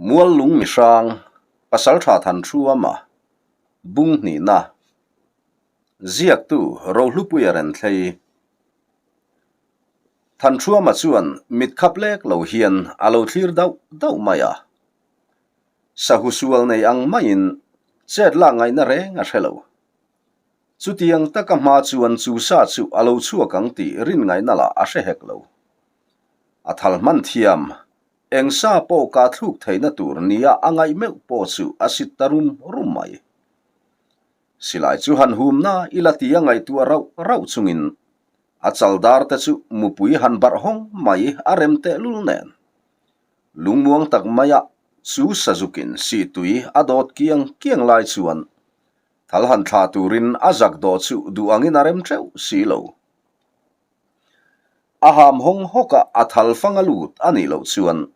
Muallung mihrang, Pasaltha Thanthruama, Bung hnihna, Ziaktu Rohlupuia Renthlei. Thanthruama chuan mit khap lek lo hian a lo thlir dauh dauh mai a. Sahu sual nei ang maiin chet lak ngaihna reng a hre lo. Chutiang taka hma chuan chu sa chu a lo chhuak ang tih rin ngaihna lah a hre hek lo. A thal hman thiam Eng sa pawh ka thluk theihna tur nia a ngaih meuh pawh chu a sit ta rum rum mai. Silai chu han hum na ila tia ngaihtuah rauh rauh chungin a chal dar te chu mupui han barh hawng mai a rem tehlul nen. Lungmuang tak maia chu sazukin sihtui a dawt kiang kiang lai chuan thal han thlah turin a zak dawh chu duh angin a rem teuh si lo. A ham hawng hawk a, a thal fang a lut a nih loh chuan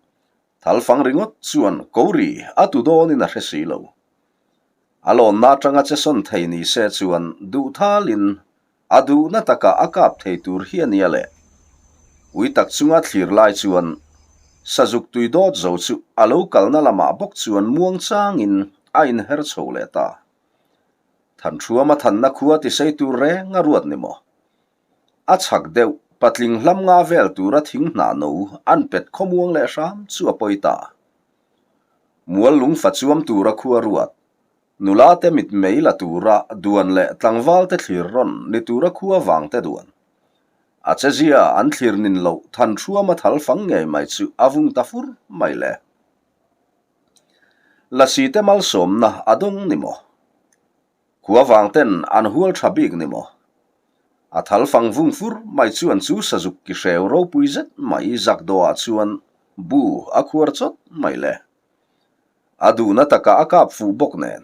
thal fang ringawt chuan ko ri a tu dawnin a hre si lo. A lawnna atanga che sawn thei ni se chuan duh thalin a duhna takah a kap thei tur hi a nia le. Ui tak chunga thlir lai chuan sazuk tui dawt zo chu a lo kalna lamah bawk chuan muang changin a inher chho leh ta. Thanhruama thanna khua tisei tur reng a ruat ni maw? A chhak deuh, patling hlam nga vel tura thing hnah no an pet khawmuang leh hram chu a pawi ta. Mual lungfa chuam tura khua ruat, nula te mitmei la tura duan leh tlangval te thlir rawn ni tura khua vang te duan. A chezia an thlir nin loh than hruama thal fang ngei mai chu a vung ta fur mai le. Lasi te malsawmna a dawng ni maw? Khua vang ten an hual tha bik ni maw? A thal fang vung fur mai chuan chu sazuk ki hreu ropui zet mai zak dawhah chuan bu a khuar chawt mai le. A duhna takah a kap fuh bawk nen.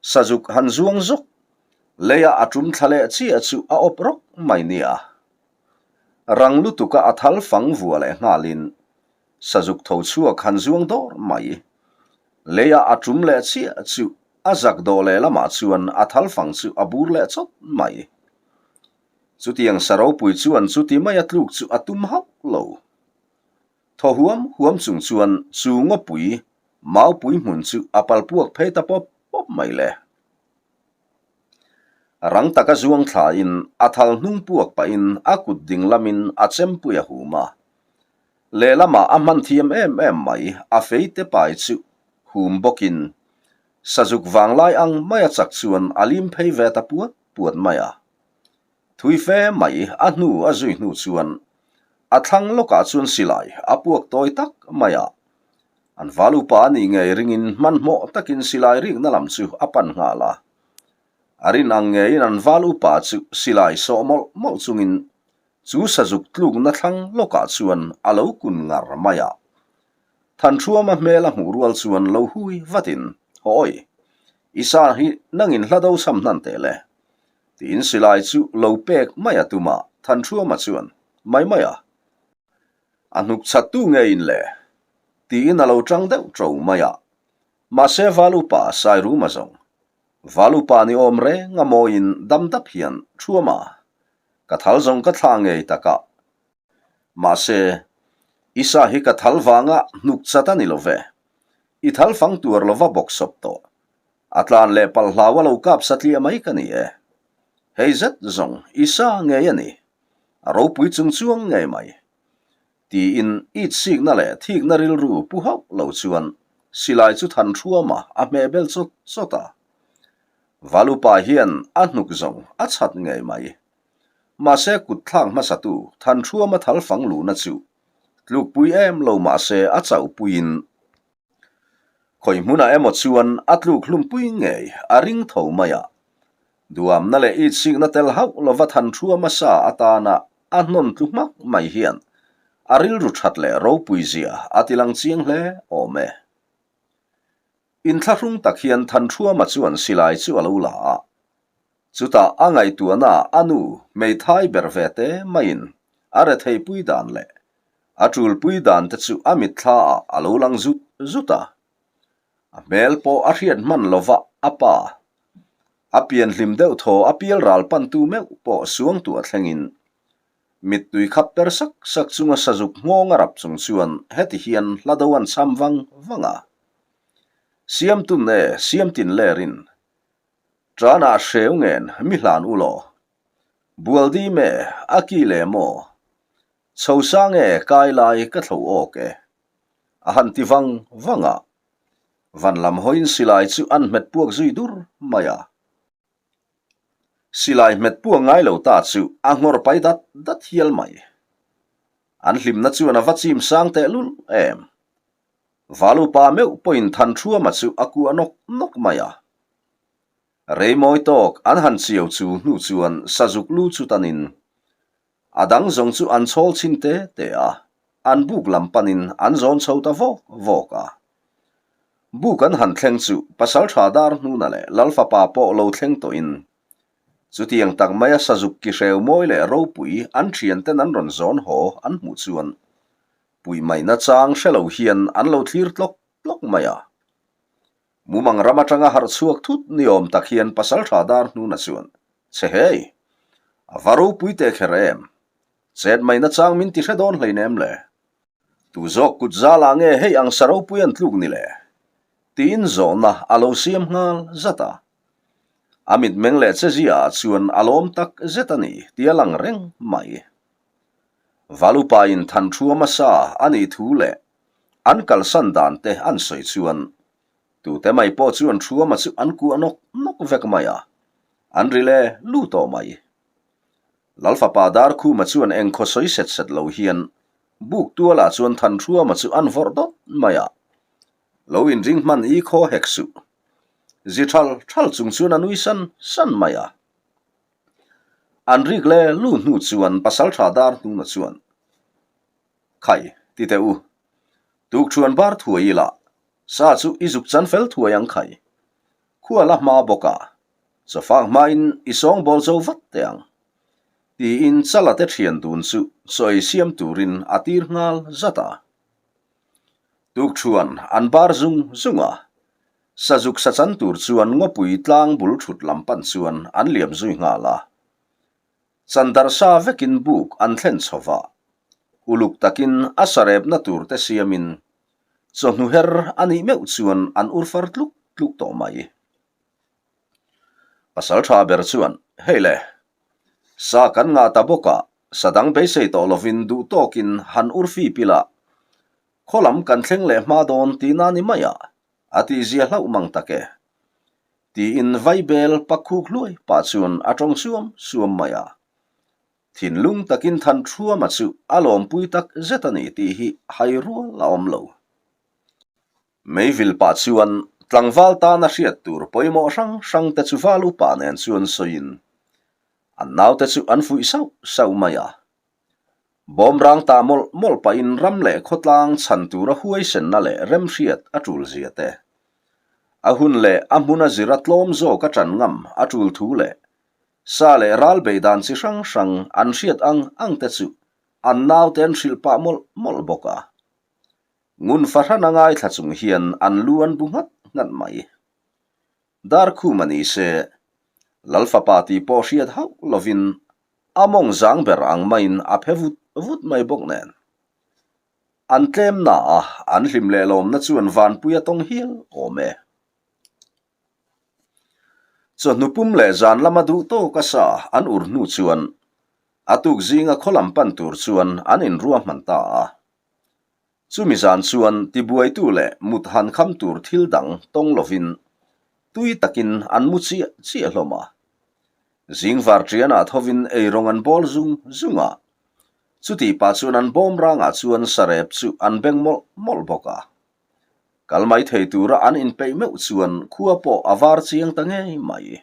Sazuk han zuang zawk, leiah a tum thla leh chiah chu a awp rawk mai nia. Rang lutuka a thal fang vua leh nghalin Sazuk tho chhuak han zuang dawr mai. Leiah a tum leh chiah chu a zak dawh leh lamah chuan a thal fang chu a bur leh chawt mai. Chutiang sa ropui chuan chuti maia tluk chu a tum hauh lo. Thaw huam huam chung chuan chu ngawpui maupui hmun chu a pal puak phei ta pawp pawp mai le. Rang taka zuang thlain a thal hnung puak pahin a kut ding lamin a chempui a hum a. Lehlamah a hman thiam em em mai, a fei te pai chu hum bawkin sazuk vanglai ang maia chak chuan a lim phei ve ta puat puat mai a. Thui fe mai a hnu a zui hnu chuan a thlang lawkah chuan silai a puak tawi tak mai a. An val upa a nih ngei ringin hmanhmawh takin silai rikna lam chu a pan nghal a. A rin ang ngeiin an val upa chu silai sawh mawlh mawlh chungin Chu sazuk tlukna thlang lawkah chuan a lo kun ngar mai a. Thanhruama hmel a hmuh rual chuan lo hui vatin, Hawi, i sa hi nangin hla do cham hnan teh le. Tiin silai chu lo pek mai a tum a, Thanhruama chuan, Mai mai a, a hnuk chhattu ngeiin le, tiin a lo tang deuh ṭo mai a. Mahse Val upa Sairuma zawng, Val upa ni awm reng a mawiin dam dap hian Ṭhuama, Ka thal zawng ka thlah ngei tak a. Mahse, i sa hi ka thal vanga hnuk chat a ni lo ve. I thal fang tuar lova bawk sawp tawh. A tlan leh palh hlau a lo kap satliah mai ka ni e. Hei zet zawng i sa ngei a ni. A ropui chung chuang ngei mai. Tiin it sikna leh thikna rilru pu hauh lo chuan silai chu than hruama a hmehbel chawt chawt a. Valupa hian a hnuk zawng a chhat ngei mai. Mahse kut thlak hmasatu than hruama thal fang luhna chu tlukpui em lo mahse a chauhpuiin Khawi hmunah emaw chuan a tluk hlumpui ngei a ring tho mai a. Duamna leh itsikna tel hauh lova thanthua hmasa atana a hnawn tlu hmak mai hian a rilru that leh ropui zia a tilang chiang hle awm e. Inthlahrung tak hian Thanthruama chuan silai chu a lo la a. Chutah a ngaihtuahna a nu hmeithai ber ve te maiin a retheipui dan leh a tulpui dan te chu a mitthla ah a lo lang zut zut a. A hmel pawh a hriat hman lova a pa a pianhlim deuh thaw a pial ral pantu meuh pawh suangtuah thlengin. Mittui khap per sak sak chunga sazuk nghawng a rap chung chuan heti hian hla do an cham vang vang a. Siamtun e, siamtin lerin. Tanah hreu ngen mi hlan u law. Bualdim e, a ki le maw? Chho sang e, kai lai ka thlo awk e. A han ti vang vang a. Van lam hawiin silai chu an hmet puak zui dur mai a. Silai hmet puak ngai lo ta chu a nghawr pai dat dat hial mai. An hlimna chuan a va chim sang tehlul em. Valupa meuh pawhin Thanṭhuama chu a kuah nawk nawk mai a. Rei mawi tawk an han chiau chu hnu chuan sazuk lu chu tanin a dang zawng chu an chhawl chhin te te a, an buk lam panin an zawn chho ta vawk vawk a. Buk an han thleng chu Pasalṭha dar hnuna leh Lalfapa pawh lo thleng tawhin chutiang tak maia sazuk ki hreu mawi leh ropui an ṭhianten an rawn zawn haw an hmuh chuan puih maina chang hre lo hian an lo thlir tlawk tlawk mai a. Mumang ram atanga harh chhuak thut ni awm tak hian Pasaltha dar hnuna chuan, Che hei! A va ropui teh kher em? Chet maina chang min ti hre dawn hleinem le? Tu zawk kut zalah nge hei ang sa ropui an tluk ni le? Tiin zawhna a lo siam nghal zat a. A mitmeng leh che ziaah chuan a lawm tak zet a ni tih a lang reng mai. Valupain Thanthua hmasa a nih thu leh an kalsan dan te an sawi chuan tute mai pawh chu an Thuama chu an kuah nawk nawk vek mai a, an ri le lu tawh mai. Lalfapa Darkhuma chuan engkhaw sawi set set lo hian buk tualah chuan Thanthruama chu an vawrh dawt mai a, lo inring hman i khaw hek suh. Zi thal thal chung chuan a nui san san mai a. An rik le lu hnu chuan Pasaltha Darhnuna chuan, Khai, ti teh u. Tukṭhuan bar thuai ila, sa chu i zuk chan fel thuai ang khai. Khua la hma bawk a, chawfak hmain i sawngbawl zo vat teh ang. Tiin Chala te ṭhian dun chu chaw ei siam turin a tir nghal zat a. Tukṭhuan an bar zung zung a, sazuk sa chan tur chuan ngawpui tlang bul ṭhut lam pan chuan an liam zui nghal a. Chandar sa vekin buk an thlen chho va, uluk takin a sarepna tur te siamin chawhnu her a nih meuh chuan an ur far tluk tluk tawh mai. Pasal tha ber chuan, Hei le, sa kan ngah ta bawk a, sa dang beisei tawh lovin duh tawkin han ur fip ila, khaw lam kan thleng leh hma dawn tihna ni mai a, a tihzia hlauh mang tak e. Tiin vaibel pakhuk hluai pah chuan a tawng suam suam mai a. Thinlung takin Thanṭhuama chu a lawmpui tak zet a ni tih hi hai rual a awm lo. Meivil pah chuan tlangval tana hriat tur pawimawh hrang hrang te chu val upa nen chuan sawiin an naute chu an fuih sauh sauh mai a. Bawmrang ta mawlh mawlh pahin ram leh khawtlang chhan tura huaisenna leh remhriat a tul zia te, a hun leh a hmuna zira tlawm zawk a ṭan ngam a tul thu leh sa leh ral beih dan chi hrang hrang an hriat ang ang te chu an naute an hrilh pah mawlh mawlh bawk a. Ngun fahran a ngaithla chung hian an lu an bu nghat nghat mai. Darkhuma ni se, Lalfapa tih pawh hriat hauh lovin A mawng zang ber ang maiin a phe vut vut mai bawk nen. An tlem na a, an hlim leh lawmna chuan vanpui a tawng hial awm e. Chawhnu pum leh zan lama duh tawk a sa an ur hnu chuan a tuk zinga khaw lam pan tur chuan an inruahman ta a. Chumi zan chuan tibuaitu leh mut han kham tur thil dang tawng lovin tui takin an mu chiah chiah hlawm a. Zing var ṭianah thovin eirawng an bawl zung zung a. Chutih pah chuan an bawm rangah chuan sarep chu an beng mawlh mawlh bawk a. Kal mai thei tura an inpeih meuh chuan khua pawh a var chiang ta ngei mai.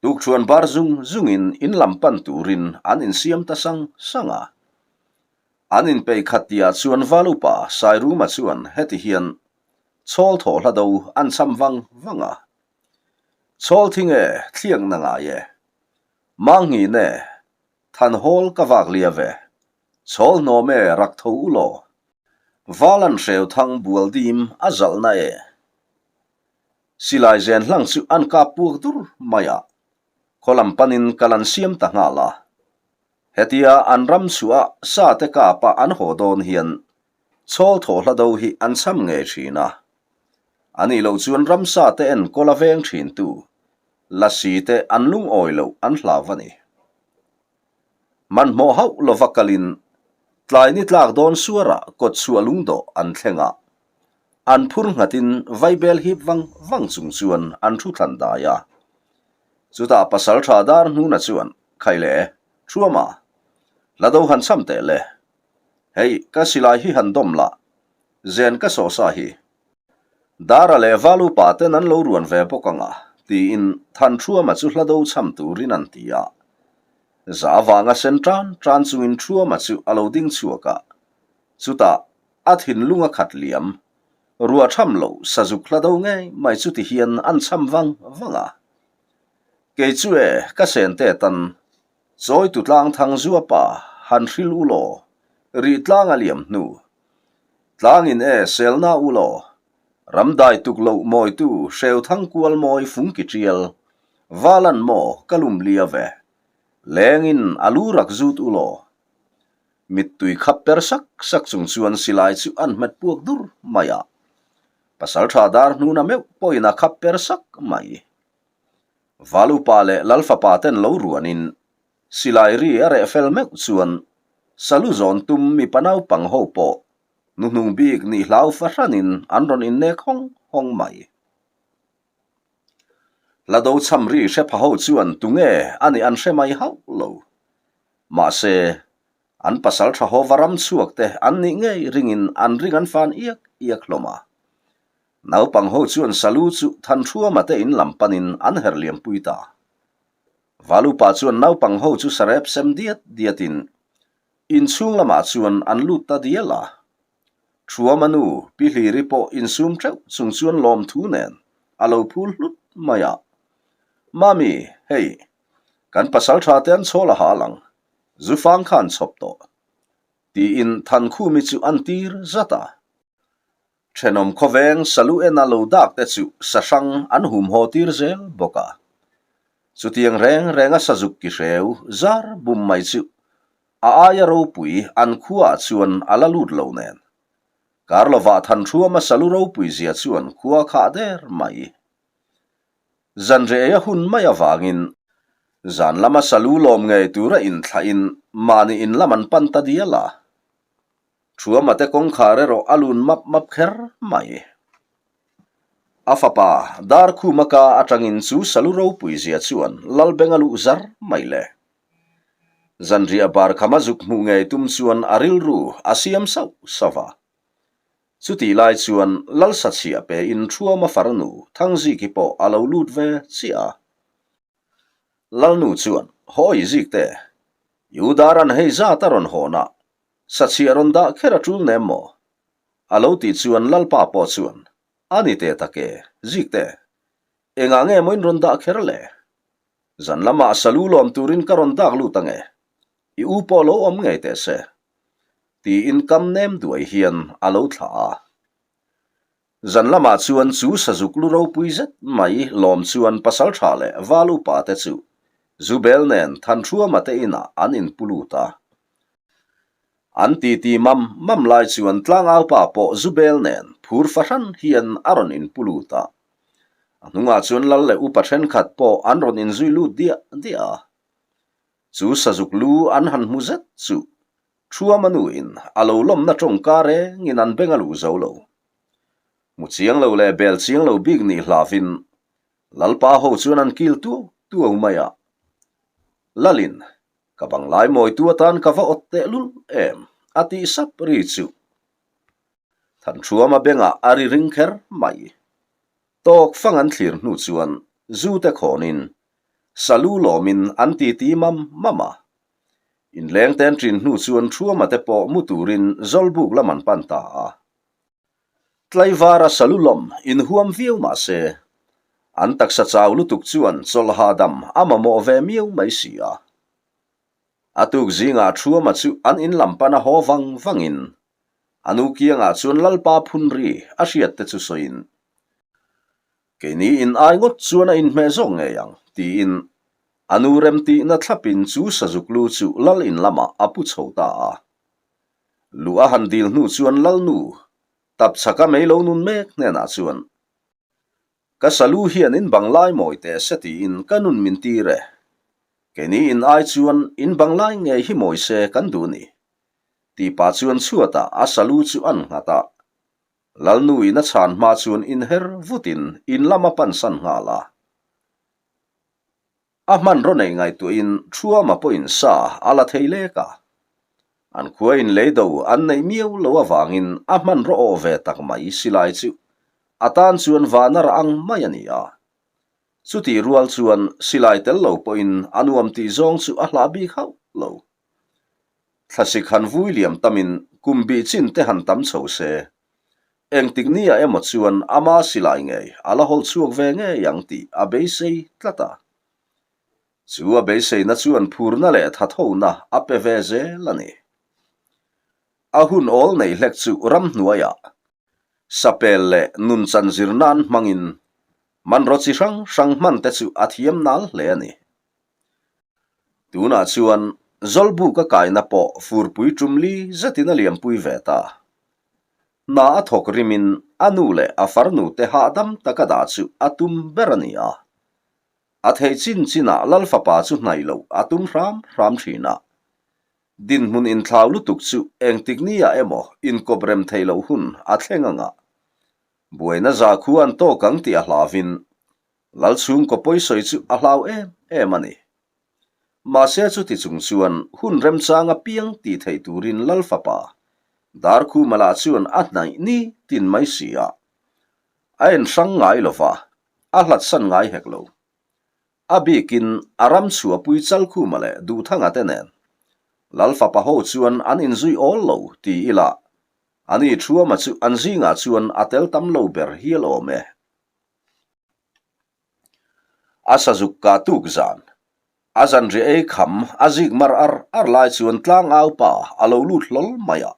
Tukṭhuan bar zung zungin in lam pan turin an insiam ta sang sang a. An inpeih khat tihah chuan Valupa Sairuma chuan heti hian chhawl thawh hla do an cham vang vang a. Chhawl thing e, thliak na ngai e. Mangngin e, than hawl ka vak lia ve. Chhawl hnawm e, rak tho u law. Val an hreu thang bual dim a zalhna e. Silai zen hlang chu an kap puak dur mai a, khaw lam panin kal an siam ta nghal a. Hetia an ram chhuah sa te kapa an haw dawn hian chhawl thawh hla do hi an cham ngei thin a. A nih loh chuan ramsa te enkawl a veng thin tu lasi te an lungawi loh an hlau a ni. Hmanhmawh hauh lova kalin tlai ni tlak dawn suarah kawtchhuah lungdawh an thleng a, an phur nghatin vaibel hip vang vang chung chuan an thu thlan dai a. Chutah pasaltha dar hnuna chuan, Khaile, Thuama, hla do han cham teh le. Hei, ka silai hi han dawm lah, zen ka sawh sa hi. Dara leh Valupa ten an lo ruan ve bawk ang a, tiin Thanṭhuama chu hla do cham turin an ti a. Za avanga sen tan tan chungin Ṭhuama chu a lo ding chhuak a. Chutah, a thinlung a khat liam. Ruah ṭham lo sazuk hla do ngei mai chu ti hian an cham vang vang a. Kei chu e, ka sen te tan, chawitu tlang thang zuapa han hril u law, rih tlang a liam hnu. Tlangin e selna u law, ramdai tuk loh mawitu hreu thang kual mawi fung ki tial, valan maw ka lum lia ve, lengin a lu rak zut u law. Mittui khap per sak sak chung chuan silai chu an hmet puak dur mai a, pasaltha dar hnuna meuh pawhin a khap per sak mai. Valupa leh Lalfapa ten lo ruanin Silai ri a reh fel meuh chuan Salu zawn tum mipa naupang ho pawh nuhnung bik nih hlau fahranin an rawn innek hawng hawng mai. Hlado chham ri hre pha ho chuan tunge a nih an hre mai hauh lo. Mahse, an pasal tha ho va ram chhuak te an nih ngei ringin an ring an fan iak iak hlawm a. Naupang ho chuan Salu chu Thanhruama te in lam panin an her liampui ta. Valupa chuan naupang ho chu sarep sem diat diatin inchhung lamah chuan an lut ta dial a. Thuama nu Pi Hliri pawh insum teuh chung chuan lawmthu nen a lo phul hlut mai a. Mami, hei, kan pasal tha te an chhawl a hal ang, zufang kha an chhawp tawh, tiin Thankhumi chu an tir zat a. Thenawm khawveng salu ena lo dak te chu sa hrang an hum haw tir zel bawk a. Chutiang reng renga sazuk ki hreu zar bum mai chu a aia ropui an khuaah chuan a la lut lo nen. Kar lovah Thanhruama salu ropui zia chuan khua khah der mai. Zanreh a hun mai avangin zan lama salu lawm ngei tura inthlahin mahni in lam an pan ta dial a. Thuamate kawngkhar erawh a lun map map kher mai. A fapa Darkhuma ka atangin chu salu ropui zia chuan Lalbeng a luh zar mai le. Zanriah bar khama zuk hmuh ngei tum chuan a rilru a siam sauh sauh a. Chutih lai chuan Lalsachhiah pe in Thuama farnu Thangziki pawh a lo lut ve chiah a. Lalnu chuan, Hawi Zikte, i u Daran hei zat a rawn hawn a, Sachhiah rawn dah kher a tul nem maw? A lo tih chuan Lalpa pawh chuan, A ni te tak e, Zikte. Engah nge maw in rawn dah kher le? Zan lamah salu lawm turin ka rawn dak lut ange. I u pawh lo awm ngei teh se. Tiin kam nem duai hian a lo thlah a. Zan lamah chuan chu sazuk lu ropui zet mai lawm chuan pasaltha leh val upa te chu Zubel nen Thanhruama te inah an inpu lut a. An titi mam mam lai chuan tlangaupa pawh Zubel nen phur fahran hian a rawn inpu lut a. A hnungah chuan lal leh upa thenkhat pawh an rawn inzui lut diah diah a. Chu sazuk lu an han hmu zet chu Thuama nuin a lo lawmna tawngka rengin an beng a luh zo lo. Hmu chiang lo leh bel chiang lo bik nih hlavin Lalpa ho chuan an kil tuau tuau mai a. Lalin, ka banglai mawitu atan ka va awt tehlul em? a tih sap ri chu Thanṭhuama bengah a ri ring kher mai. Tawk fang an thlir hnu chuan zu te khawnin salu lawmin an titi mam mam a. Inleng te an ṭin hnu chuan Ṭhuama te pawh mu turin Zawlbuk lam an pan ta a. Tlaivara salu lawm inhuam viau mah se, an taksa chau lutuk chuan chawlh hahdam a mamawh ve miau mai si a. A tuk zingah Ṭhuama chu an in lam pan a haw vang vangin a nu kiangah chuan Lalpa phun ri a hriat te chu sawiin, Keini in ai ngawt chuan a inhmeh zawk ngei ang, tiin. A nu remtihna thlapin chu sazuk lu chu lal in lamah a pu chho ta a. Luh a han dil hnu chuan lal nu, tapchhaka mei lo nun mek hnenah chuan, Ka salu hian in bang lai mawi teh se tiin ka nun min tir e. Keini in ai chuan in bang lai ngei hi mawi se kan duh ni. Tih pah chuan chhuatah a salu chu an nghat a. Lalnu in a chhan hma chuan inher vutin in lam a pansan nghal a. A hmanraw nei ngaihtuahin Thuama pawhin sa a la thei lek a. An khuain leido an neih miau lo avangin a hmanraw awh ve tak mai silai chu a tan chuan vana rah ang mai a ni a. Chutih rual chuan silai tel lo pawhin a nuam tih zawng chu a hlah bik hauh lo. Thlasik han vui liam tamin kum bih chin te han tam chho se, engtik nia emaw chuan ama silai ngei a la hawl chhuak ve ngei ang tih a beisei tlat a. Chu a beiseina chuan phurna leh thathona a pe ve zel a ni. A hun awl nei hlek chu ramhnuaiah sapel leh nunchan zir nan hmangin hmanraw chi hrang hrang hman te chu a thiam nal hle a ni. Tunah chuan Zawlbuk a kaina pawh furpui tum li zetin a liampui ve ta. Hna a thawk rimin a nu leh a farnu te hahdam taka dah chu a tum ber a ni a. A theih chin chinah Lal fapa chu hnaih loh a tum hram hram thin a. Dinhmun inthlau lutuk chu engtik niah emaw inkawp rem theih loh hun a thleng anga buaina zakhua an tawk ang tih a hlauvin Lal chhungkaw pawisawi chu a hlau em em a ni. Mahse chuti chung chuan hun remchang apiang tih theih turin Lal fapa Darkhuma lah chuan a hnaih ni tin mai si a. A en hrang ngai lo va, a hlatsan ngai hek lo. A bikin a ram chhuahpui Chalkhuma leh Duhthanga te nen Lal fapa ho chuan an inzui awl lo ti ila ani Thuama chu an zingah chuan a tel tam lo ber hial awm e. A sazuk kah tuk zan. A zanriah ei kham a zik mar ar ar lai chuan tlangau pa a lo lut hlawl mai a.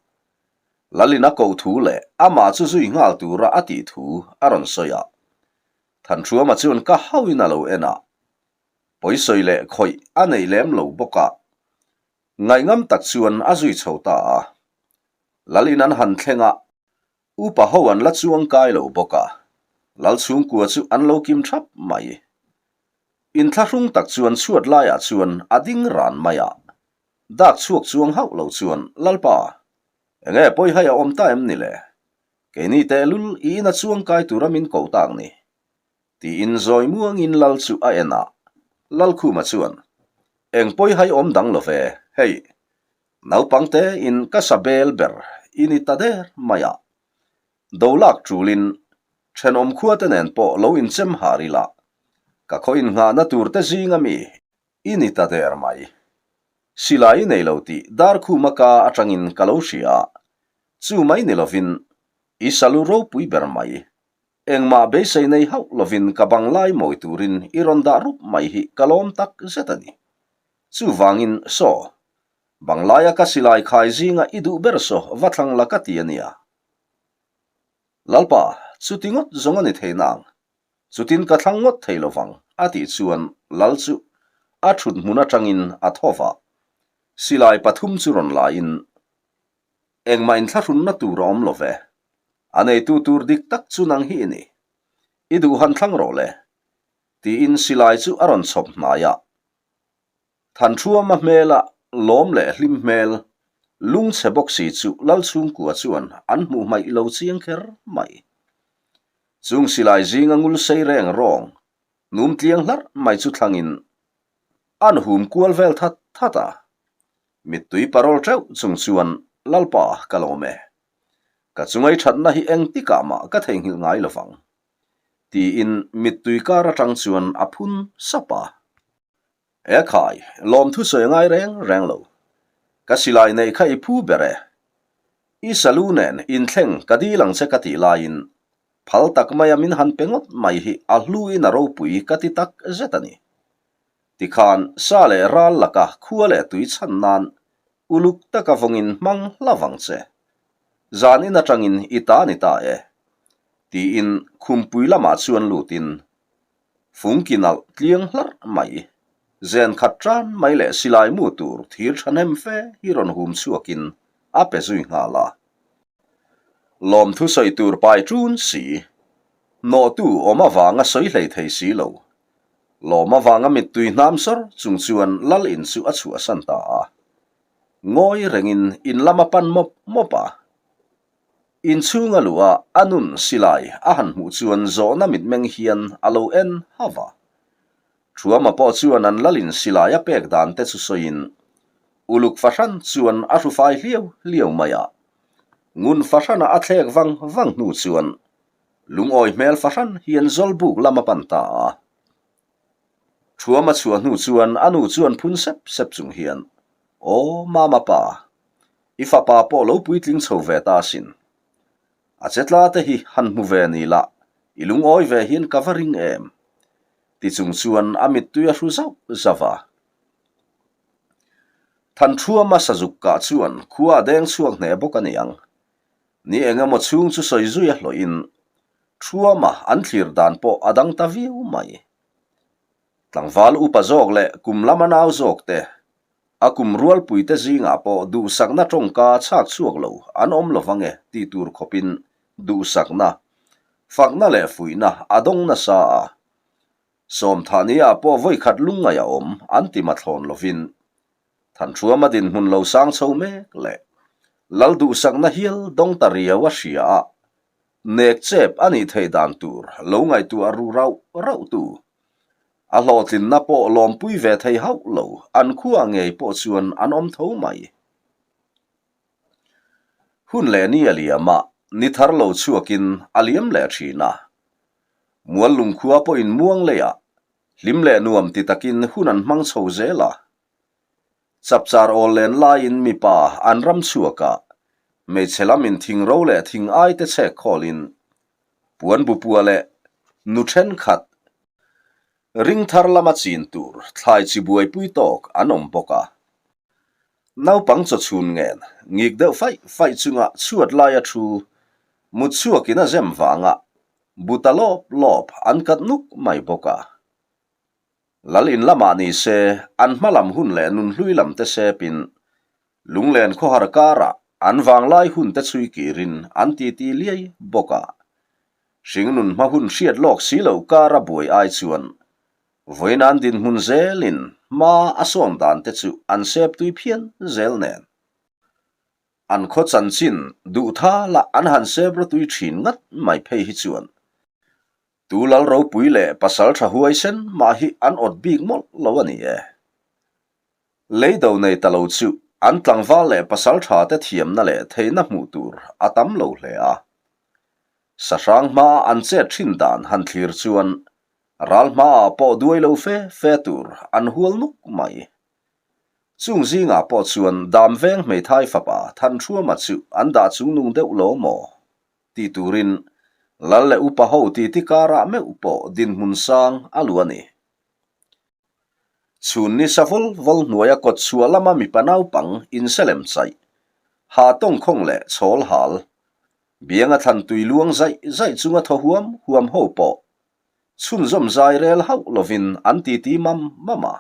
Lalin a koh thu leh amah chu zui nghal tura a tih thu a rawn sawi a. Thanhruama chuan ka hauhin a lo en a. Pawisawi leh khawih a nei lem lo bawk a. Ngaihngam tak chuan a zui chho ta a. Lalin an han thleng a. Upa ho an la chuang kai lo bawk a, Lal chhungkua chu an lo kim thap mai. Inthlahrung tak chuan chhuat laiah chuan a ding ran mai a, dak chhuak chuang hauh lo chuan, Lalpa, enge pawihai a awm ta em ni le? Keini tehlul i ina chuang kai tura min ko tak ni? Tiin zawi muangin Lal chu a en a, Lalkhuma chuan, Eng pawihai awm dang lo ve, hei, Naupang tein ka sa bel ber i ni ta der mai a. Dolak tulin thenawm khuate nen pawh lo inchem har ila, ka khaw innghahna tur te zinga mi i ni ta der mai. Silai i nei lo tih Darkhuma ka atangin ka lo hria a, chu mai ni lovin i salu ropui ber mai. Engmah beisei nei hauh lovin ka banglai mawi turin i rawn dah rup mai hi ka lawm tak zet a ni. Chuvangin, saw, Banglaia ka silai khai zinga i duh ber saw va thlang la ka ti a nia. Lalpa, chuti ngawt zawng a ni thei nang. Chutin ka thlang ngawt thei lo vang, a tih chuan Lal chu a thut hmun atangin a thaw va. Silai pathum chu rawn laiin, Engmah inthlahrunna tur a awm lo ve. A neitu tur dik tak chu nang hi i ni. I duh han thlang rawh le. Tiin silai chu a rawn chhawp hnai a. Thanṭhuama hmela lawm leh hlim hmel lungchhe bawk si chu Lalchhungkua chuan an hmuh hmaih lo chiang kher mai. Chung silai zinga ngul sei reng rawng num tliang hlarh mai chu thlangin an hum kual vel that that a. Mittui parawl teuh chung chuan Lalpa ka lawm e. Ka chungai thatna hi engtikah mah ka theihnghilh ngai lovang. Tiin mittui kar atang chuan a phun sap a. E khai, lawmthu sawi a ngai reng reng lo. Ka silai neih kha i phu ber e. I salu nen inthleng ka dil ang che ka tih laiin phal tak maia min han pe ngawt mai hi a hluin a ropui ka ti tak zet a ni. Tikhan sa leh ral laka khua leh tui chhan nan uluk taka vawngin hmang hlauh ang che. Zan in atangin i ta ni ta e. Tiin khumpui lamah chuan lutin Fungki nalh tliang hlarh mai. Zen khat tan mai leh silai mu tur thir thahnem fe hi rawn hum chhuakin a pe zui nghal a. Lawmthu sawi tur pai ṭun si. Hnawhtu awm avanga sawi hlei thei si lo. Lawm avanga mittui hnam sawr chung chuan Lal in chu a chhuahsan ta a. Ngawi rengin in lam a pan mawp mawp a. Inchhung a luh a, a nun silai a han hmuh chuan zawhna mitmeng hian a lo en hauh a. Thuama pawh chuan an lalin silai a pek dan te chu sawiin uluk fahran chuan a hrufai hliau hliau mai a. Ngun fahrana a thlek vang vang hnu chuan lungawi hmel fahran hian Zawlbuk lam a pan ta a. Thuama chhuah hnu chuan a nu chuan phun sep sep chung hian, Aw mama pa, i fapa pawh lo puitling chho ve ta asin. A chetla te hi han hmu ve ni la, i lungawi ve hian ka va ring em? Ti chung chuan a mittui a hru zauh zauh a. Thanṭhuama sazuk kah chuan khua a deng chhuak hneh bawk a ni ang. Ni eng emaw chhung chu sawi zui a hlawhin Ṭhuama an thlir dan pawh a dang ta viau mai. Tlangval upa zawk leh kum lama nau zawk te, A kum rualpuite zingah pawh duhsakna tawngka chhak chhuak lo an awm lo vang e tih tur khawpin duhsakna, fakna leh fuihna a dawng nasa a. Sawmthahniah pawh vawikhat lungngaih a awm an ti mathlawn lovin Thanṭhuama dinhmun lo sang chho mek leh Lal duhsakna hial dawng ta riau a hria a, nek chep a nih theih dan tur lo ngaihtuah ru rauh rauh tu A hlawhtlinna pawh lawmpui ve thei hauh lo, an khuah ngei pawh chuan an awm tho mai. Hun leh ni a liam a, ni thar lo chhuakin a liam leh thin a. Mual lungkhua pawhin muang leiah hlim leh nuam ti takin hun an hmang chho zel a. Chapchar awl len laiin mipa an ram chhuak a, hmeichhe lamin thing ro leh thing ai te chhek khawlin puan bu pua leh nu thenkhat ring thar lama chin tur thlai chi buaipui tawk an awm bawk a. Naupang chaw chhun ngen ngik deuh faih faih chunga chhuat laia thu mut chhuakin a zem vanga bu ta lawp lawp an kat nuk mai bawk a. Lal in lamah ni se an hma lam hun leh nunhlui lam te sepin Lunglen khawhar karah an vanglai hun te chhui kirin an titi liai bawk a. Hringnun hma hun hriat lawk si loh kara buai ai chuan vawiin an dinhmun zelin hma a sawn dan te chu an sep tui phian zel nen. An khaw chanchin duh tha lah an han sep rawtui thin ngat mai phei hi chuan tu lal ropui leh pasal tha huaisen mah hi an awt bik mawlh lo a ni e. Lei do nei ta lo chu an tlangval leh pasal tha te thiamna leh theihna hmuh tur a tam lo hle a. Sahrang hmaa an chet thin dan han thlir chuan ral hmaah pawh duai lo fe fe tur an hual nuk mai. Chung zingah pawh chuan Damveng hmeithai fapa Thanṭhuama chu an dah chungnung deuh lo maw? tih turin Lal leh upa ho titi karah meuh pawh dinhmun sang a luh a ni. Chhun ni sa vawl vawl hnuaia kawt chhuah lama mipa naupang inselem chaih, ha tawngkhawng leh chhawl hal, bianga thlan tui luang zaih zaih chunga thaw huam huam ho pawh chhunzawm zai rel hauh lovin an titi mam mam a.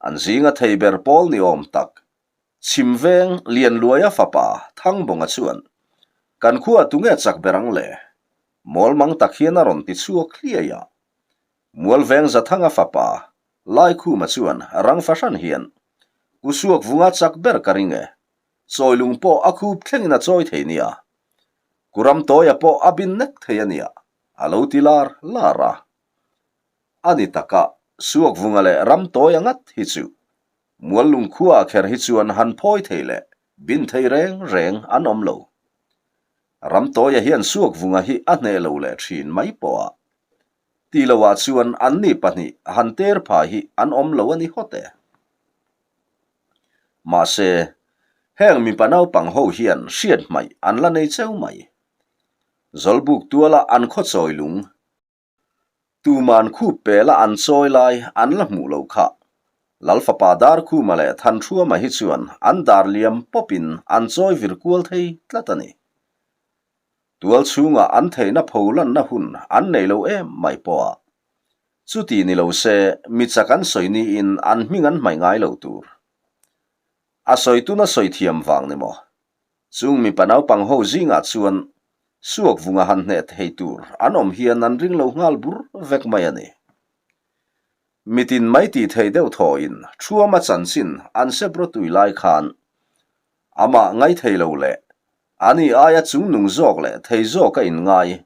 An zinga thei ber pawl ni awm tak, Chhim veng Lianluaia fapa Thangbawnga chuan, Kan khua tunge chak ber ang le? Mawlmang tak hian a rawn ti chhuak hliai a. Mualveng Zathanga fapa Laikhuma chuan rang fahran hian, Ku suak vunga chak ber ka ring e. Chawilung pawh a khup thlengin a chawi thei nia. Ku Ramtawia pawh a bin nek thei a nia, a lo ti lar lar a. A ni taka, Suakvunga leh Ramtawia ngat hi chu Muallung khuaah kher hi chuan han phawi thei leh bin thei reng reng an awm lo. Ramtawia hian Suakvunga hi a hneh lo leh thin mai pawh a. Ti loah chuan anni pahnih han ter pha hi an awm lo a ni hawt e. Mahse, heng mipa naupang ho hian hriat hmaih an la nei cheu mai. Zawlbuk tuala an khaw chawi lung, tuman khup pela an chawi lai an la hmuh lo kha. Lal fapa Darkhuma leh Thanhruama hi chuan an dar liam pawpin an chawi vir kual thei tlat a ni. Tual chhungah an theihna pho lanna hun an nei lo em mai pawh a. Chuti ni lo se, mi chak an sawi niin an hming an hmaih ngai lo tur. A sawi tuna sawi thiam vang ni maw? Chung mipa naupang ho zingah chuan suak vunga han hneh thei tur an awm hian an ring lo nghal bur vek mai a ni. Mitin mai tih theih deuh thawhin Thuama chanchin an sep rawtui lai khan amah ngaithei lo leh ani aia chungnung zawk leh thei zawk a inngai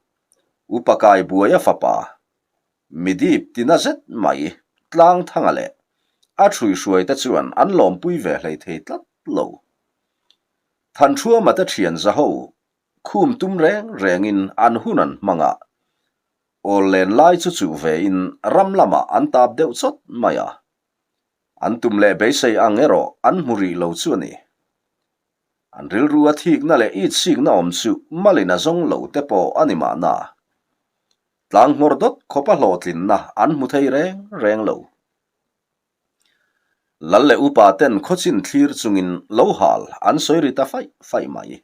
Upa Kaibuaia fapa Midip tina zet mai Tlangthanga leh a ṭhuihruai te chuan an lawmpui ve hlei thei tlat lo. Thanṭhuama te ṭhian zaho khum tum reng rengin an hun an hmang a, awl len lai chu chuh vein ram lamah an tap deuh chawt mai a. An tum leh beisei ang erawh an hmu rih lo chu a ni. An rilru a thikna leh itsikna awm chu malin a zawng lo te pawh a ni mahna. Tlang nghawr dawt khawpa hlawhtlinna an hmu thei reng reng lo. Lal leh upa ten khawchin thlir chungin lo hal an sawi ri ta faih faih mai.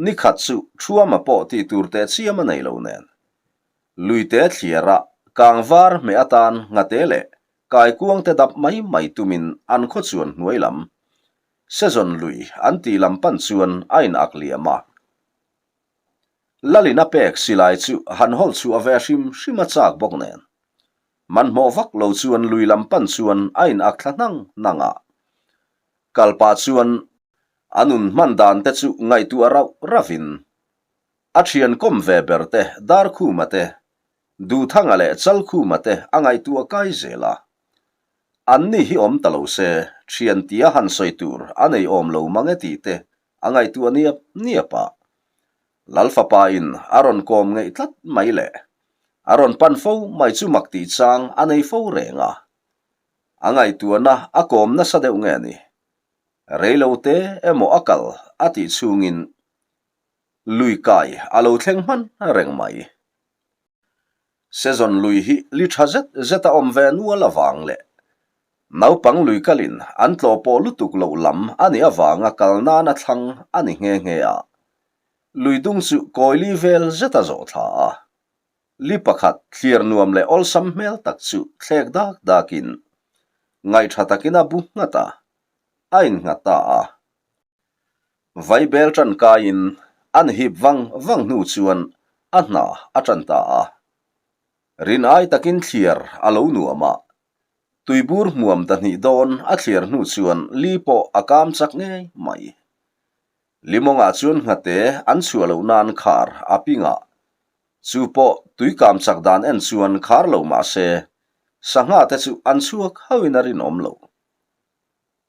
Ni khat chu Thuama pawh tih tur teh chiam a nei lo nen. Luite thliara kang var hmeh atan nghate leh kaikuang te dap mai mai tumin an khaw chuan hnuai lam Sezawn lui an tih lam pan chuan a in ak liam a. Lalin a pek silai chu han hawlh chhuah ve hrim hrim a chak bawk nen. Hmanhmawh vak lo chuan lui lam pan chuan a in ak thla hnang hnang a. Kal pah chuan a nun hman dan te chu ngaihtuah rauh rauh in a thian kawm ve ber te Darkhuma te, Duhthanga leh Chalkhuma te a ngaihtuah kai zel a. An ni hi awm ta lo se thian tia han sawi tur a nei awm lo mang e tih te a ngaihtuah niap niap a. Lal fapa in a rawn kawm ngeih tlat mai le. A rawn pan fo mai chu mak tih chang a nei fo reng a. A ngaihtuahna a kawm nasa deuh nge ni? Reilo te emaw a kal a tih chhungin lui kai a lo thleng hman reng mai. Sezawn lui hi li tha zet zet a awm ve nual avang leh naupang lui kalin an tlawh pawh lutuk loh lam a nih avanga kal nana thlang a ni nghe nghe a. Lui dung chu kawili vel zet a zawh thla a. Li pakhat thlir nuam leh awlsam hmel tak chu thlek dak dakin ngaihṭha takin a bu nghat a, a innghat ta a. Vaibel ṭan kaiin an hip vang vang hnu chuan a hna a ṭan ta a. Rin ai takin thliar a lo nuam a, tuibur hmuam ta hnih dawn a thliar hnu chuan li pawh a kam chak ngei mai. Limawngah chuan nghate an chhuah loh nan khar a ping a, chu pawh tui kam chak dan en chuan khar lo mah se, sangha te chu an chhuak hauhin a rinawm lo.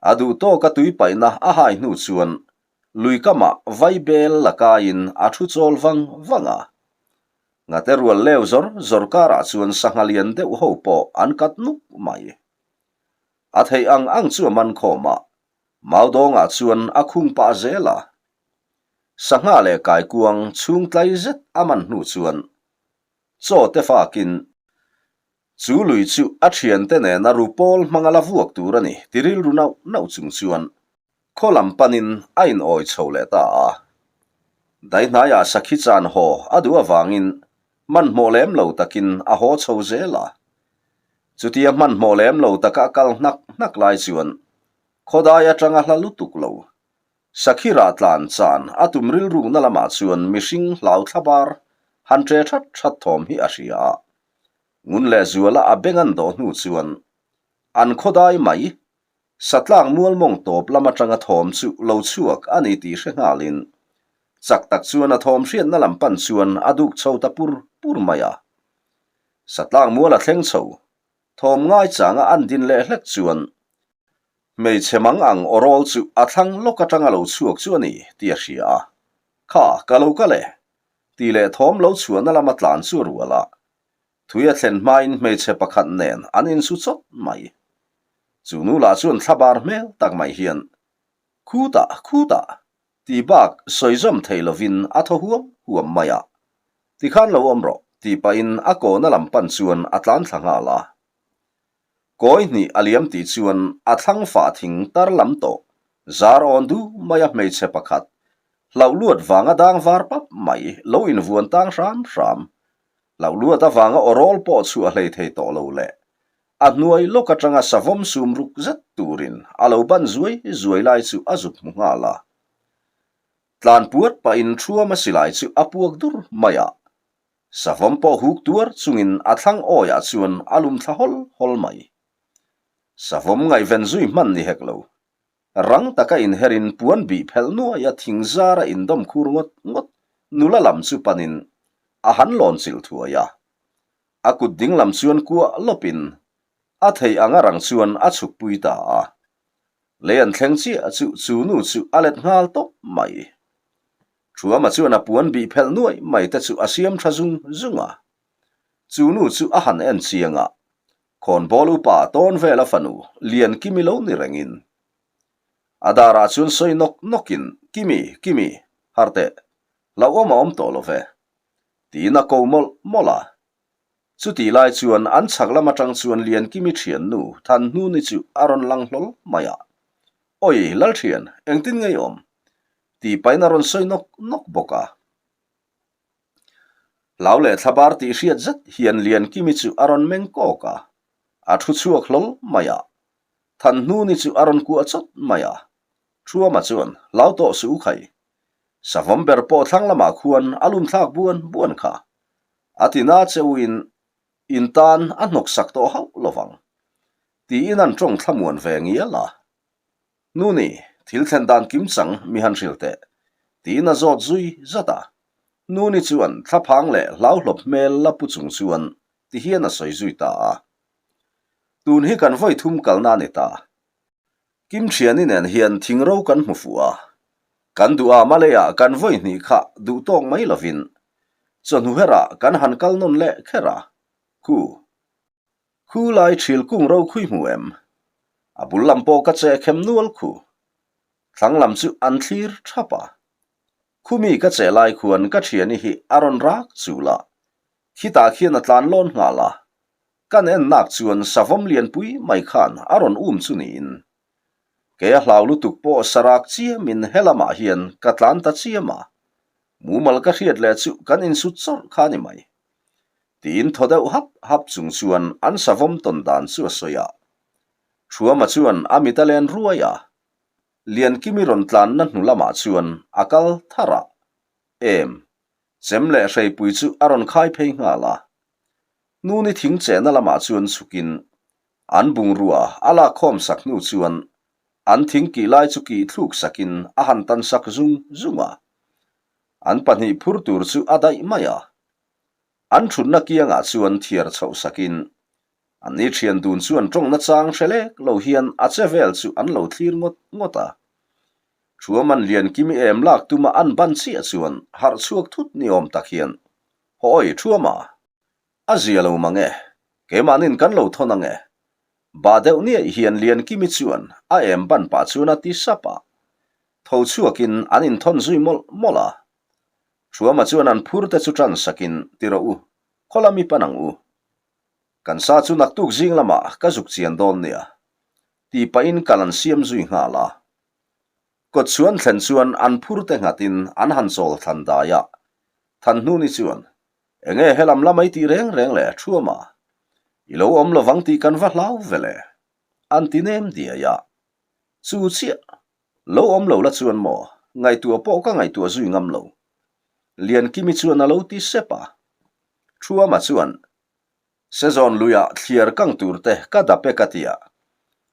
A duh tawka tui paihna a hai hnu chuan lui kamah vaibel la kaiin a thu chawl vang vang a. Nghate rual leu zawr zawr karah chuan sangha lian deuh ho pawh an kat nuk mai. A theih ang ang chu a man khawm a, Maudawngah chuan a khung pah zel a. Sangha leh kaikuang chhung tlai zet a man hnu chuan chaw te fakin Chu lui chu a thiante nena rupawl hmanga la vuak tur a ni ti rilru nauh nauh chung chuan khaw lam panin a inawi chho leh ta a. Daihnaiah sakhi chan haw a duh avangin hmanhmawh lem lo takin a haw chho zel a. Chutia hmanhmawh lem lo taka a kal hnak hnak lai chuan khawdai atanga hla lutuk lo sakhi rah tlan chan a tum rilrukna lamah chuan mihring hlau thlabar han ṭe that that thawm hi a hria a. Ngun leh zuala a beng an dawh hnu chuan an khawdai mai, satlak mualmawng tawp lam atanga thawm chu lo chhuak a ni tih hre nghalin chak tak chuan a thawm hriatna lam pan chuan a duk chho ta pur pur mai a. Satlak mual a thleng chho, thawm ngai changa an din leh hlek chuan hmeichhe mang ang awrawl chu a thlang lawk atanga lo chhuak chu a ni tih a hria a, Kha, ka lo kal e, tih leh thawm lo chhuahna lama tlan chu a rual a. Thui a thlen hmain hmeichhe pakhat nen an insu chawt mai. Chu nu lah chuan thlabar hmel tak mai hian, Khutah, khutah! tih bak sawi zawm thei lovin a thaw huam huam mai a. Tikhan lo awm rawh, tih pahin a kawna lam pan chuan a tlan thla nghal a. Kawi hnih a liam tih chuan a thlang fah thing tar lam tawh, zar awn du mai a hmeichhe pakhat, hlauh luat vanga dang var pap mai lo invuan tang hram hram. Hlauh luat avanga awrawl pawh chhuah hlei thei tawh lo leh a hnuai lawk atanga savawm sum ruk zet turin a lo ban zuai zuai lai chu a zuk hmu nghal a. Tlan puat pahin Thuama silai chu a puak dur mai a, savawm pawh huk tuar chungin a thlang awiah chuan a lum thla hawl hawl mai. Savawm ngaihven zui hman ni hek lo. Rang taka inherin puan bih phelh nuaia thing zara indawm khur ngawt ngawt nula lam chu panin a han lawn chilh thuai a. A kut ding lam chuan kuah lawpin a thei anga rang chuan a chhukpui ta a. Lei an thleng chiah chu chu nu chu a let nghal tawp mai. Thuama chuan a puan bih phelh nuai mai te chu a siam tha zung zung a. Chu nu chu a han en chiang a, Khawnbawl upa tawn vel a fanu Liankimi lo ni rengin a darah chuan sawi nawk nawkin, Kimi, Kimi, har teh, hlauhawm a awm tawh lo ve, tiin a ko mawlh mawlh a. Chutih lai chuan an chhak lam atang chuan Liankimi thiannu Thanhnuni chu a rawn lang hlawl mai a, Awi, Lalthian, engtin nge i awm? tih pahin a rawn sawi nawk nawk bawk a. Hlau leh thlabar tih hriat zet hian Liankimi chu a rawn meng kawk a, a thu chhuak hlawl mai a. Thanhnuni chu a rawn kuah chawt mai a. Thuama chuan, Hlau tawh suh u khai. Savawm ber pawh thlang lamah khuan a lum thlak buan buan kha. A ti na che uin in tan a hnawk sak tawh hauh lovang. Tiin an tawng thlamuan ve ngial a. Nuni, thil thlen dan kim chang mi han hrilh teh, tiin a zawt zui zat a. Nuni chuan thlaphang leh hlauhlawp hmel la pu chung chuan ti hian a sawi zui ta a. Tun hi kan vawi thum kalna a ni ta. Kim Thiani nen hian thing ro kan hmu fuh a. Kan duh a Malay-ah kan vawi hnih kha duh tawk mai lovin chawhnu herah kan han kal nawn leh kher a. Khu. Khu lai thil kung ro khui hmu em? A bul lam pawh ka che khem nual khu. Thlang lam chu an thlir thap a. Khu mi ka che lai khuan ka thiani hi a rawn rak chul a. Khitah khian a tlan lawn nghal a. Kan en nak chuan savawm lianpui mai khan a rawn um chu niin. Kei a hlau lutuk pawh sarak chiamin helamah hian ka tlan ta chiam a. Mumal ka hriat leh chu kan insut chawrh kha ni mai. Tiin thaw deuh hap hap chung chuan an savawm tawn dan chu a sawi a. Thuama chuan a mit a len ruai a. Liankimi rawn tlanna hnu lamah chuan a kal thar a. Em, chem leh hreipui chu a rawn khai phei nghal a. Nuni thing chehna lamah chuan chhukin an bungrua a lak khawm sak hnu chuan an thing kih lai chu kih thluk sakin a han tan sak zung zung a. An pahnih phur tur chu a daih mai a. An thutna kiangah chuan thiar chhoh sakin anni thian dun chuan tawngna chang hre lek lo hian a che vel chu an lo thlir ngawt ngawt a. Thuaman Liankimi em lak tuma an ban chiah chuan harh chhuak thut ni awm tak hian, Hawi Thuama, a zia lo mang e, keimahnin kan lo thawn ang e. Bah deuh niaih hian Liankimi chuan a em ban pah chuan a ti sap a. Tho chhuakin an inthawn zui mawlh mawlh a. Thuama chuan an phur te chu tan sakin, Ti rawh u, khaw lam i pan ang u. Kan sa chu naktuk zing lamah ka zuk chian dawn nia, tih pahin kal an siam zui nghal a. Kawt chuan thlen chuan an phur te nghatin an han chawl thlan dai a. Thanhnuni chuan, Enge helam lam ei tih reng reng le, Thuama? I lo awm lovang tih kan va hlau ve le, an ti nem diai a. Chu chiah, Lo awm lo la chuan maw? Ngaihtuah pawh ka ngaihtuah zui ngam lo. Liankimi chuan a lo ti sep a. Thuama chuan, Sezawn luiah thliar kang tur te ka dap e ka ti a.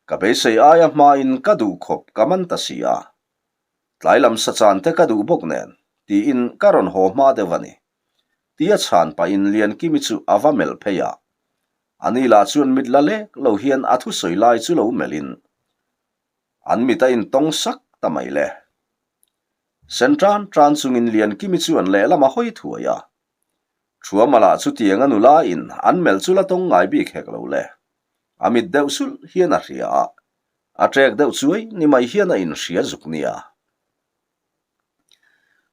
Ka beisei aia hmain ka duh khawp ka man ta si a. Tlai lam sachan te ka duh bawk nen, tiin ka rawn haw hma deuh a ni. Tia chhan pahin Liankimi chu a va melh phei a. Ani lah chuan mit la lek lo hian a thusawi lai chu lo melhin, An mit a intawng sak ta mai le. Sen tan tan chungin Liankimi chuan lehlam a hawi thuai a. Thuama lah chutiang a nula in an melh chu la tawng ngai bik hek lo le. A mit deuh sulh hian a hria a, a ṭek deuh chuai ni mai hian a inhria zuk nia.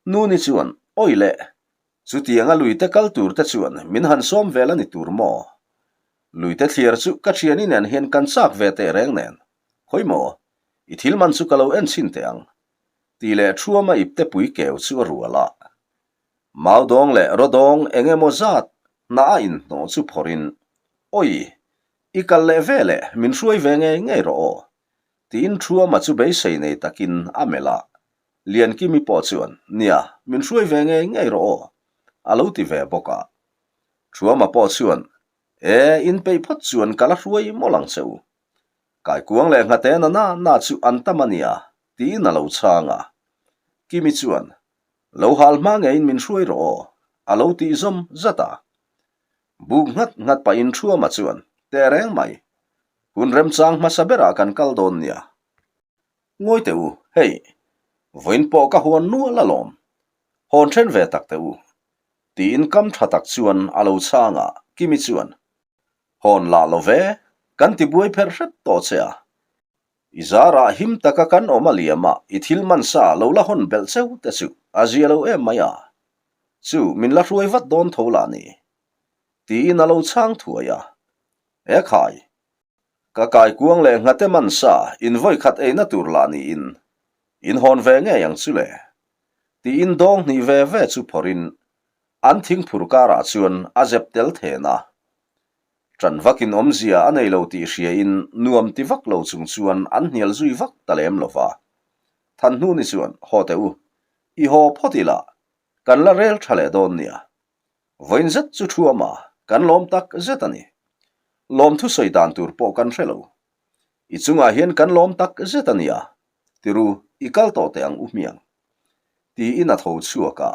Nuni chuan, Awi le, Chutiang a luite kal tur te chuan min han sawm vel a ni tur maw? Luite thliar chu ka thiani nen hian kan chak ve teh reng nen. Khawi maw? I thil man chu ka lo en chhin teh ang. Tih leh thuam a ipte pui keu chu a rual a. Mau dawng leh raw dawng eng emaw zat. hnah a inhnawh chu phawrhin, Awi, i kal leh ve leh, min hruai ve ngei ngei rawh aw, tiin Thuama chu beisei nei takin a melh a. Liankimi pawh chuan, Nia, min hruai ve ngei ngei rawh aw, a lo ti ve bawk a. Thuama pawh chuan, E, inpeih phawt chuan ka la hruai mawlh ang che u. Kaikuang leh nghate na na na chu an tam a nia, tiin a lo chhang a. Kimi chuan, Lo hal hma ngeiin min hruai rawh aw, a lo tih zawm zat a. Buk nghat nghat pahin Thuama chuan, Teh reng mai, hun remchang hmasa berah kan kal dawn nia. Ngawi teh u, hei, vawiin pawh ka huan nual alawm. Hawn then ve tak teh u, tiin kam tha tak chuan a lo chhang a, Kimi chuan, Hawn lah lo ve, kan ti buai pherh hret tawh che a. I zarah him taka kan awm a liam a, i thil man sa lo la hawn belh cheu te chu a zia lo em mai a. Chu min la hruai vat dawn tho lah ni. Tiin a lo chhang thuai a. E khai! Ka kaikuang leh nghate man sa in vawi khat eina tur lah niin in hawn ve ngei ang chu le. Tiin dawng hnih ve ve chu phawrhin An thingphur karah chuan a zep tel then a. Ṭan vakin awmzia a nei lo tih hriain nuam ti vak lo chung chuan an hnial zui vak ta lem lo va. Thanhnuni chuan, Haw teh u, i haw phawt ila, kan la rel ṭha leh dawn nia. Vawiin zet chu thuam a, kan lawm tak zet a ni. Lawm thusawi dan tur pawh kan hre lo. I chungah hian kan lawm tak zet a nia, tiru i kal tawh teh ang u hmiang. Tiin a tho chhuak a,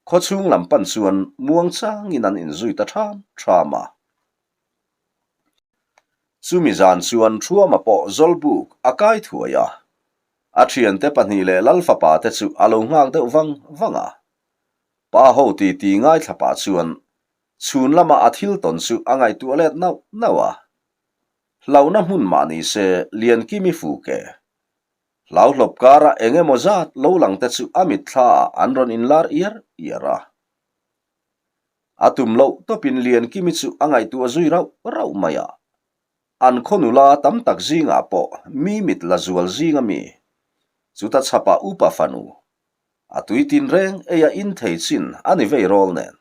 Khawchhung lam pan chuan muang changin an inzui ta ṭham ṭham a. Chumi zan chuan Thuama pawh Zawlbuk a kai thuai a. A ṭhiante pahnih leh Lalfapa te chu a lo nghak deuh vang vang a. Pa ho titi ngaithla pah chuan chhun lama a thil tawn chu a ngaihtuah let nauh nauh a. Hlauhna hmun mah ni se Liankimi fuke Hlauhlawp kara eng emaw zat lo lang te chu a mitthla ah an rawn inlar iar iar a. A tum loh tawpin Liankimi chu a ngaihtuah zui rauh rauh mai a. An khaw nula tam tak zingah pawh mi mit la zual zing a mi, chuta chhapah upa fanu, a tui tin reng ei a in thei chin a ni vei rawl nen.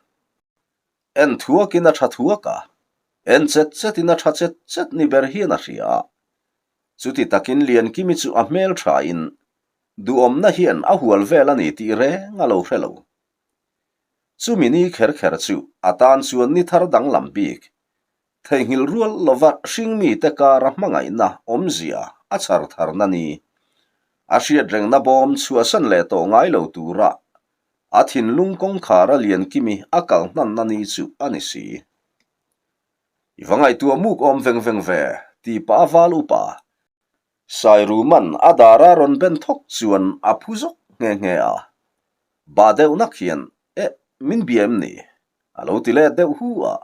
En thuakin a tha thuak a, en chet chetin a tha chet chet ni ber hian a hria a. Chuti takin Liankimi chu a hmel thain duhawmna hian a hual vel a ni tih reng a lo hre lo. Chumi ni kher kher chu a tan chuan ni thar danglam bik, theihnghilh rual lova hringmite kara hmangaihna awmzia a chhar tharna ni, a hriatrengna bawm chhuahsan leh tawh ngai lo tura a thinlung kawngkhara Liankimi a kal hnanna ni chu a ni si. I va ngaihtuah muk awm veng veng ve, ti pah a val upa. Sairuman a dara rawn ben thawk chuan a phu zawk nghe nghe a. Bah deuh nak hian, Eh, min bia em ni? A lo ti let deuh hu a.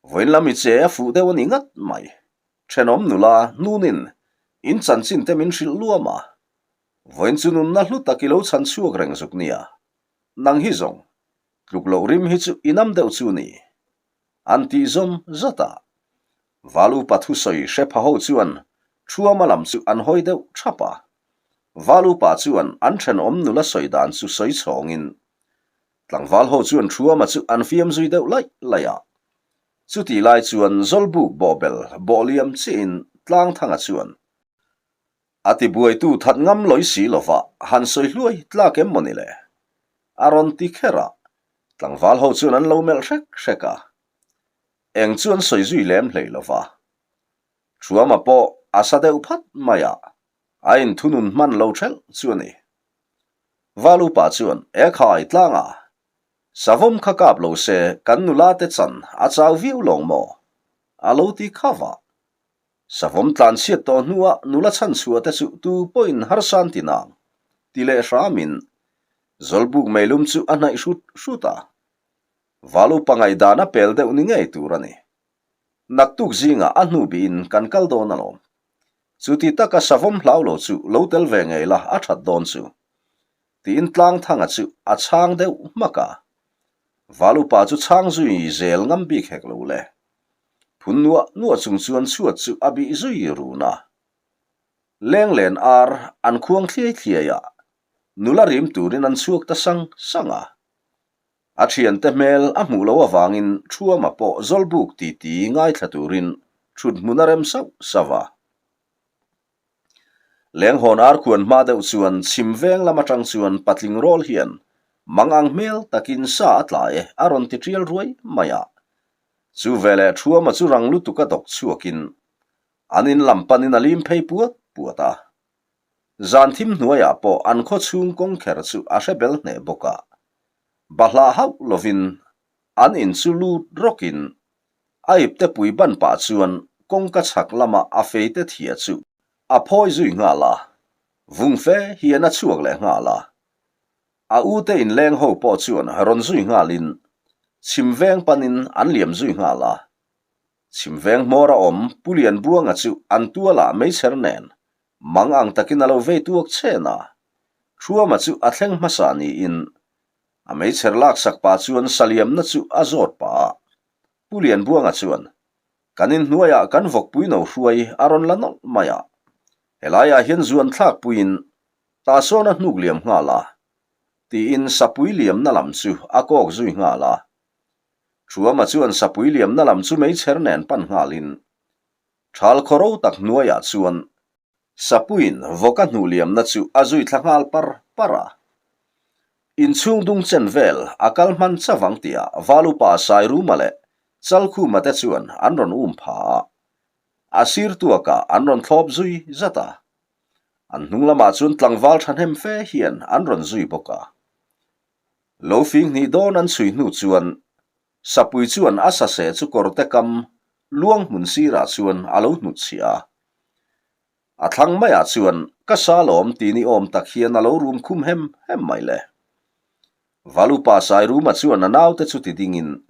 Vawiin lam i che a fuh deuh a ni ngat mai. Thenawm nula hnunin in chanchin te min hrilh luam a. Vawiin chu nunna hlu tak i lo chhan chhuak reng zuk nia. Nang hi zawng, tluk loh rim hi chu i nam deuh chu ni. An tih zawm zat a. Val upa thusawi hre pha ho chuan Thuama lam chu an hawi deuh thap a. Val upa chuan an thenawm nula sawi dan chu sawi chhawngin tlangval ho chuan Thuama chu an fiam zui deuh laih laih a. Chutih lai chuan Zawlbuk bawhbel bawhliam chiahin Tlangthanga chuan A tibuaitu that ngam lawi si lova han sawi hluai tlak em maw ni le? A rawn ti kher a, tlangval ho chuan an lo melh hrek hrek a. Eng chu an sawi zui lem hlei lova. Thuama pawh a sa deuh phat mai a, a inthunun hman lo thelh chu a ni. Val upa chuan, E khai, tlanga, savawm kha kap lo se kan nula te chan a chau viau lawng maw? A lo ti kha va. Savawm tlanchhiat tawh hnua nula chhanchhuah te chu tu pawhin harsan ti nang, ti leh hramin Zawlbuk meilum chu a hnaih hrut hrut a. Val upa ngaihdan a pel deuh ni ngei tur a ni. Naktuk zingah a hnu bihin kan kal dawn alawm. Chuti taka savawm hlau lo chu lo tel ve ngei la a that dawn chu. Tiin Tlangthanga chu a chhang deuh hmak a. Val upa chu chhang zui zel ngam bik hek lo le. Phun nuah nuah chung chuan chhuat chu a bih zui run a. Lenglen ar an khuang thliai thliai a, nula rim turin an chhuak ta sang sang a. A thiante hmel a hmuh loh avangin Thuama pawh Zawlbuk titi ngaithla turin thut hmun a rem sauh sauh a. Lenghawn arkhuan hma deuh chuan chhim veng lam atang chuan patling rawl hian mang ang hmel takin sa a tla e a rawn ti tial ruai mai a. Chu veleh Thuama chu rang lutuk a dawk chhuakin an in lam panin a lim phei puat puat a. Zan thim hnuaiah pawh an khaw chhung kawng kher chu a hre bel hneh bawk a. Bahlah hauh lovin an in chu lut rawkin a ipte pui ban pah chuan kawngka chhak lama a feite thia chu a phawi zui nghal a, vung fe hian a chhuak leh nghal a. A ute inleng ho pawh chuan rawn zui nghalin chhim veng panin an liam zui nghal a. Chhim veng hmawr a awm Pu Lianbuanga chu an tualah meichher nen mang ang takin a lo vei tuak chen a, Thuama chu a thleng hmasa niin a meichher laksak pah chuan saliamna chu a zawt pah a. Pu Lianbuanga chuan, Kan inhnuaiah kan vawkpui no hruai a rawn la nawlh mai a, helaiah hian zuan thlakpuiin tah sawn a hnuk liam nghal a, tiin sapui liamna lam chu a kawk zui nghal a. Thuama chuan sapui liamna lam chu meichher nen pan nghalin Thal khawro tak hnuaiah chuan Sapuiin vawka hnuh liamna chu a zui thla nghal par par a. Inchhung dung chen vel a kal hman chavang tihah Valupa Sairuma leh Chalkhuma te chuan an rawn um pha a. A sir tuakah an rawn thlawp zui zat a. An hnung lamah chuan tlangval thahnem fe hian an rawn zui bawk a. Lo fing hnih dawn an chhui hnu chuan Sapui chuan a saseh chu kawrte kam luang hmun sirah chuan a lo hnutchhiah a. A thlang maiah chuan ka sa lawm ti ni awm tak hian a lo rum khum hem hem mai le. Valupa Sairuma chuan a naute chu ti dingin,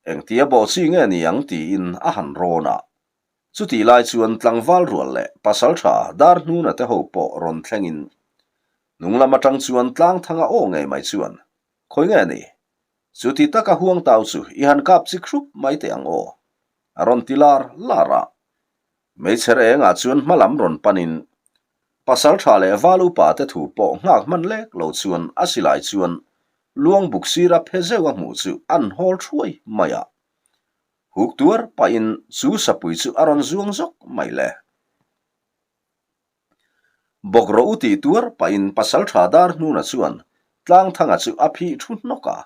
Engtia bawh chi nge ni ang tiin a han rawn a. Chutih lai chuan tlangval rual leh pasaltha Darhnuna te ho pawh rawn thlengin hnung lam atang chuan Tlangthanga aw ngei mai chuan, Khawi nge ni? Chuti taka huang tau chu i han kap chik hrup mai teh ang aw, a rawn ti lar lar a. Meichher engah chuan hma lam rawn panin pasaltha leh val upa te thu pawh nghak hman lek lo chuan a silai chuan luang buk sira phe zeuh a hmuh chu an hawl thuai mai a. Huk tuar pahin chu sapui chu a rawn zuang zawk mai le. Bawk rawh u tih tuar pahin pasaltha dar hnuna chuan Tlangthanga chu a phih thu hnawk a.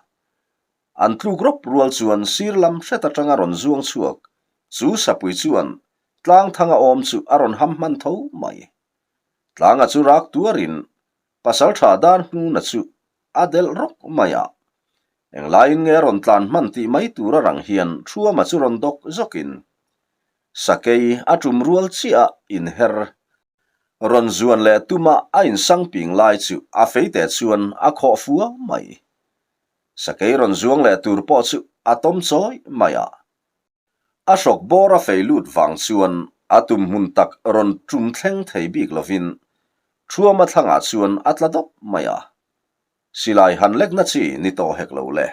An tluk rawp rual chuan sir lam hret atanga rawn zuang chhuak chu sapui chuan Tlangthanga awm chu a rawn ham hman tho mai. Tlanga chu rak tuarin pasaltha dar hnuna chu a delh rawk mai a. Englaiin nge a rawn tlan hman tih mai tur a rang hian Thuama chu rawn dawk zawkin Sakei a tum rual chiah a inher rawn zuan leh tuma a insang ping lai chu a feite chuan a khawh fua mai. Sakei rawn zuang leh tur pawh chu a tawm chawi mai a. A hrawk bawr a fei lut vang chuan a tum hmun tak rawn tum thleng thei bik lovin Thuama thlangah chuan a tla dawp mai a. Silai han lekna chi ni tawh hek lo le.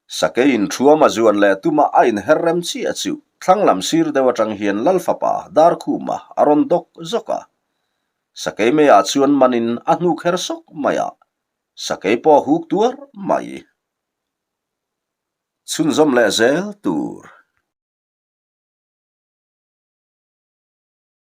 Sakeiin Thuama zuan leh tuma a inher rem chiah chu thlang lam sir deuh atang hian Lalfapa Darkhuma a rawn dawk zawk a. Sakei meiah chuan manin a hnuk her sawk mai a, sakei pawh a huk tuar mai. Chhunzawm leh zel tur.